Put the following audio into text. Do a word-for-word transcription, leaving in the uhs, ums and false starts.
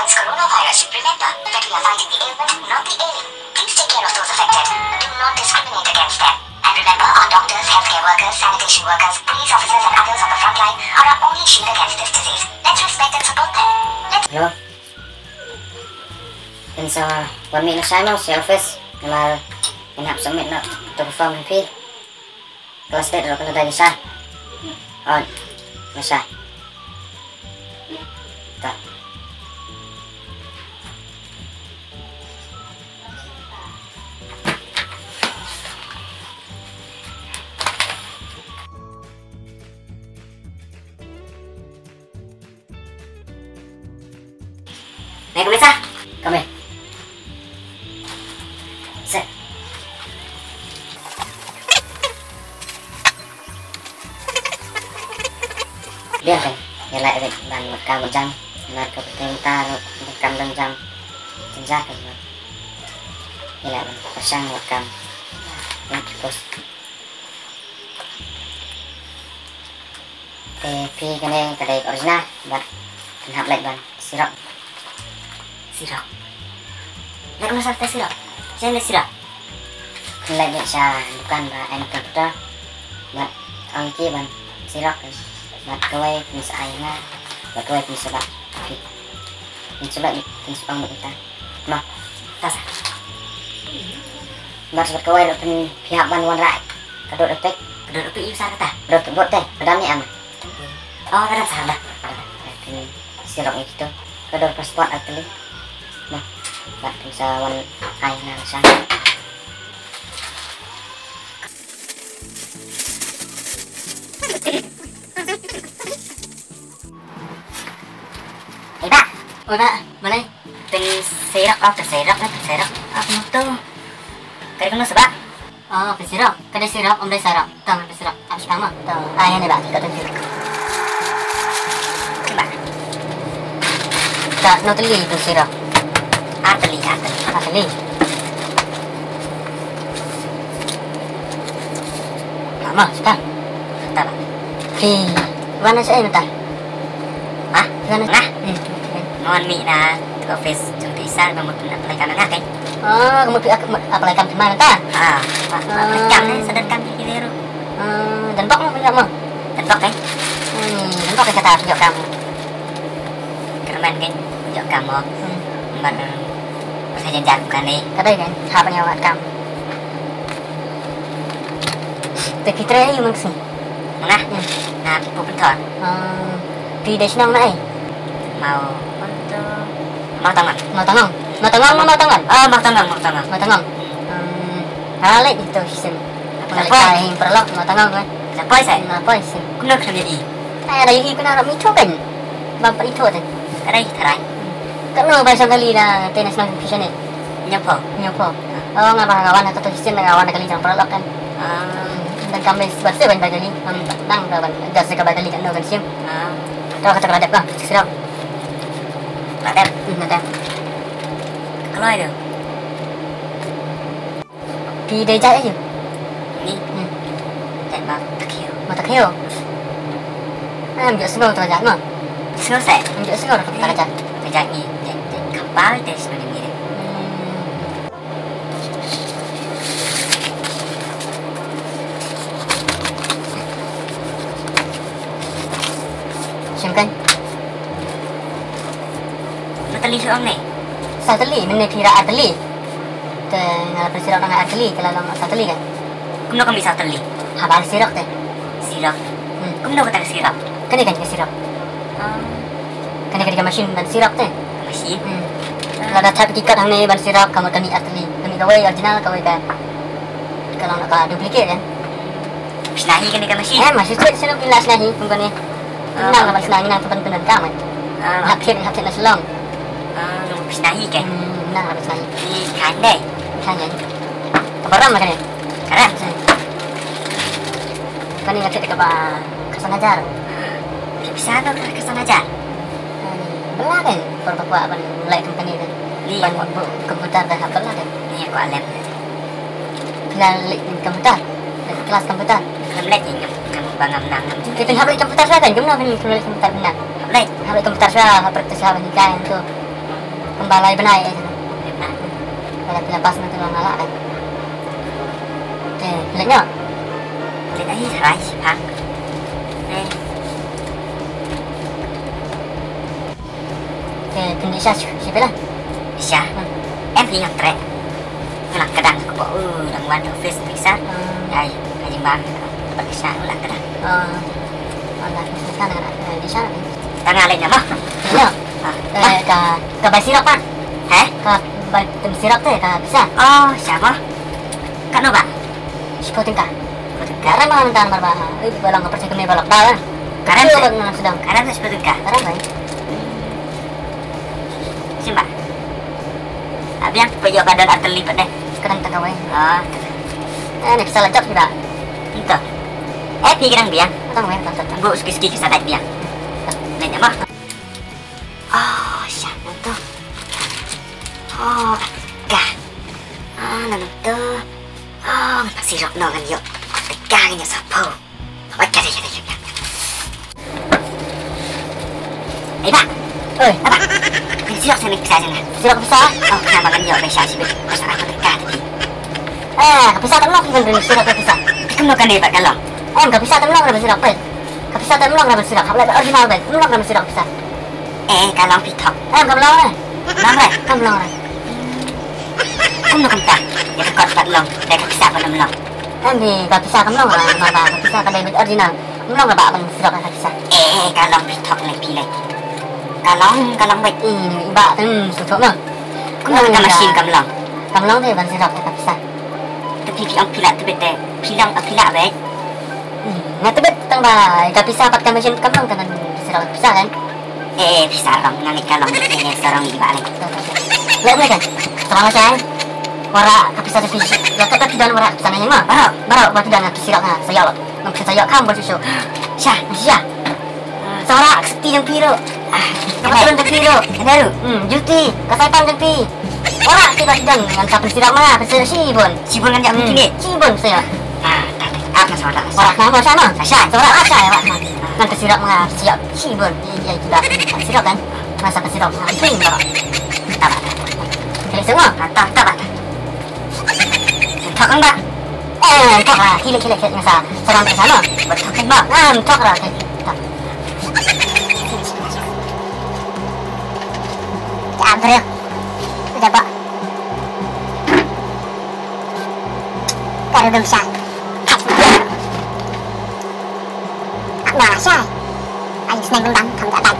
This coronavirus, remember that we are fighting the ailment, not the ailing. Please take care of those affected. Do not discriminate against them. And remember, our doctors, healthcare workers, sanitation workers, police officers, and others on the front line are our only shield against this disease. Let's respect and support them. Let's Hello. Pynsa wan mih na shai mo sha office. Namar ngan hap submit noh to perform ha phi. Ka last date ruh ka la dei na shai. Oh, na shai. Ta. Nai kumne sa. Kame. Sa. Biang kan. Ïa la ewe ban mut ka mut jam. Nar ka puteng ta ru kam dang jam. Jam ja kan. Ïa la ban pasang mut kam. Yang pos. Te phi kane ka dei original bad phin hap leit ban xerox. Xerox. Leit kumno sa te xerox? Jem leit xerox. Phin leit leit sha dukan ba ai computer bad ong ki ban xerox bad kawei phin sa ai nga bad kawei phin sa bat phi. Phin sa bat phin sa ong ba kita. Mo. Tas. Bad sawat kawei ruh phin phi hap ban wanrah. Ka dot repek. Ka dot repek ïa u sar kata. Dot dot te. Ka dam ne am. Oh, ka dam sar dah. Phin xerox ïa kito. Ka dot passport ar tylli. Mo. Bad phin sa wan ai na sa. Ei bah. Oi bah, balei? Pynxerox, oh, pynxerox, eh, pynxerox. Ah, pynmoto. Ka dei kumno sa bah? Oh, pynxerox. Ka dei xerox, ym dei xerox. To, pynxerox. Ap shi kang mo. To. Ah, ïa ne bah, ka to. Bah. Ka no tylli pynxerox. Ar tylli, ar tylli. Ar tylli. Lama sita. Ta ba. Phi wan na shaei mynta? Ha? Wan na, nah. Hmm. Nga wan mih na ka office jong phi Isar ba mut pynpynlait kam nga kein. Ah, ka mut phi ap-, ap-, apply kam phi mynta? Ha, ap-, apply kam ne, sa don kam phi ki ruh. Ah, don bok mo phi ap mo? Don bok kein. Hmm, don bok kein kata phi ïoh kam. Kyrmen kein, ïoh kam mo. Hmm. Namar, eh, sa jan jan kane. Ka dei kein, hap ban ïoh kam. Te phi trei aïu man ka sngi? Nga? Hmm. Nga pynthor. Ah, phi dei shnong na ei? Mawtawngong. Mawtawngong. Mawtawngong. Mawtawngong, Mawtawngong. Ah, Mawtawngong, Mawtawngong. Mawtawngong. Hmm. Hmm. Nga leit ito shisien. Nga leit poi. Ka hi paralok Mawtawngong, eh. Nga poi sa? Nga poi shisien. Kumno khlem ïohi? Ai, da ïohi kumno, ym ithuh kein. Bam pat ithuh te. Ka dei tharai. Katno bai shong kali la te na shnong phi shane? Hynñiewphew. Hynñiewphew. Oh, nga ba nga wan ha kato shisien, nga wan ha kali jong paralok kein. Ah. Dang kam bai sbat se ban bai kali. Am, dang ka ban adjust ka bai kali katno kan shim. Ah. To kata ka la dep ka, shisien. La dep. Hmm, la dep. Kloi do. Phi dei jait aïu? Ngi? Hmm. Jait Mawtakhiew. Mawtakhiew. Em, ym ju sngew to jait mo. Sngew se? Ym ju sngew to jait. Jait ngi, jait, jait Khampa te sngew ngi. Hmm. Shim kein. Kano tylli shu ong ne? Saw tylli, mynne phi rah ar tylli. Te nga la pynxerox na nga ar tylli, te la long saw tylli kein. Kumno ka mih saw tylli? Haba xerox te. Xerox. Hmm. Kumno kata ka xerox? Kane kein ka xerox. Ah. Kane ka dei ka machine ban xerox te. Machine? Hmm. Ah. Lada type ki kot hangne ban xerox ka mut ka mih ar tylli. Ka mih kawei original, kawei ka, ka long ka duplicate kein. Shna hi kane ka machine? Eh, machine shuh shuh phi lah shna hi kum kane. Ah, nang ban shna hi nang pynpyndonkam. Ah. Hap thied, hap thied na Shillong. Ah, nang shna hi ke? Hmm, nang ban shna hi. Hi kane. Kane. Ka ba ram kane. Ka ram. Kane nga thied kaba khatsan hajar. Pisa no ka khatsan hajar. Bylla kein por ba kwah ban leh company kein. Ban buh computer da hap bylla kein. Ni ko alem. Phi la leh computer, class computer. Ngam leh, ngam, ngam, ba ngam nang, ngam. Phi hap leh computer shuwa kein, kumno phi leh computer phi nang? Hap leh. Hap leh computer shuwa, hap practice shuwa ban hikai hangto. Kumba lai bnai eh. Lai bnai. Lada phi la pass mynta la nga lah kan. Te phi leit noh. Leit ai, tharai shiphang. Te, te phin dih sha shi, shi phi la? Sha. Hmm. Em phi ngam treh. Nga la kdang kaba u dang wan office pisa. Hmm. Ai, ai jingba. Ba ka sha u la kdang. Oh. Wala ka sha na, eh, di sha na. Tang nga leit na mo. Ïa. Ah. Eh, ka, ka bai sirok pa. He? Ka bai tem sirok te ka pisa. Oh, sha mo. Katno ba? Shiphew tyngka. Shiphew tyngka. Ka ram ba mynta namar ba, eh, ba long ka pyrthei kumne ba lockdown. Ka ram. Shiphew te. Ba nga sdang. Ka ram te shiphew tyngka. Ka ram bai. Shim ba. Abiang phi ïoh ka don ar tylli pat ne. Ka don tang kawei. Ah. Eh, ne pisa la jop phi ba. Ito. Eh, phi kdang biang. Tang wei, tang, tang, tang. Bok suki suki sa dait biang. Dait mo. Oh, sha nangto. Oh, ka. Ah, nangto. Oh, ngan sirok noh ngan ïoh. Ka ngan ïoh sa phew. Oi, ka dei, ka dei, ka dei. Ei, bah. Oi. Bah. Ngan sirok sa ne pisa jong nga. Sirok pisa? Oh, ka ba ngan ïoh ba sha shibit. Pisa ka pisa ka dei. Eh, ka pisa tam long ki ban sirok ka pisa. Te kumno kane ba ka long? Em, ka pisa tam long ka ban sirok peit. Ka pisa tam long ka ban sirok. Hap leh original peit. Tam long ka ban sirok pisa. Eh, ka long phi thok. Em, kam long re. Long re. Kam long re. Kumno kumta? Ïa ka kot pat long, ïa ka pisa pat ym long. Em, phi, ka pisa kam long re, namar ba ka pisa ka dei beit original. Kam long re ba ban sirok ïa ka pisa. Eh, ka long phi thok lei phi lei. Ka long, ka long beit. I, i bah, hmm, shu thok noh. Kumno ka machine kam long? Kam long re ban sirok ïa ka pisa. Te phi, phi ong phi lah tbit te. Phi long, phi lah beit. Hmm, nga tbit tang ba ka pisa pat ka machine kam long, kan sirok ïa ka pisa kan. Eh, pisa rong, nga ngeit ka long, eh, sa rong i ba lei. Leh leh kan. Sa rong lashai. Wanrah ka pisa sa phi. Ïa kata phi don wanrah ka pisa nga ïeng ma. Baroh, baroh ba phi don nga phi sirok nga sa ïoh. Ngam phi sa ïoh kham ba shu shu. Sha, sha. Sa wanrah ka sakti jong phi ruh. Ah, ka patron jong phi ruh. Kane ruh. Hmm, juti, ka saipan jong phi. Wanrah ki ba phi don ngan sa pynsirok ma nga, pynsirok shibun. Shibun ngan ïoh phi kine. Shibun sa ïoh. Ah, tak, tak. Ap na sa wanrah. Wanrah na mo sha no. Sha. Sa wanrah sha ïa wanrah. Ngan pynsirok ma nga, sirok. Shibun, ïa, ïa, kiba sirok kan. Masa ka sirok nga pring ba. Taba. Kali semua. Taba, taba. Thok kan ba. Eh, thok lah. Kile, kile, kile masa. Salam ke sana. Thok kan ba. Ah, thok lah. Thok. Ya, bro. Udah, Pak. Ka ru dum shai. Ak na shai. Ai sneng dum dang kham da dai.